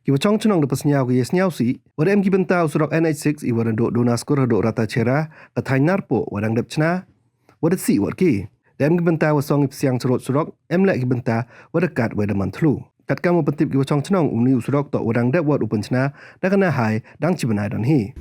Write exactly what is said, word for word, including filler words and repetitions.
Kiwa chong chnong da pynsñiaw ki ya sñiawsih wa da em ki bynta u surok N H six iwa da dooh Dona Skur hadooh Rata Chera, ka thaiñ Narpuh wa dang dep chna wa da sih wat ki. Da em ki bynta wa song i psiang charood surok, em leh ki bynta wa da kat wei da man thlu. Katkam wa pyntip kiwa chong chnong, uni u surok toh wa dang dep wat u pynchna da ka Nahai dang chi bnai donhi.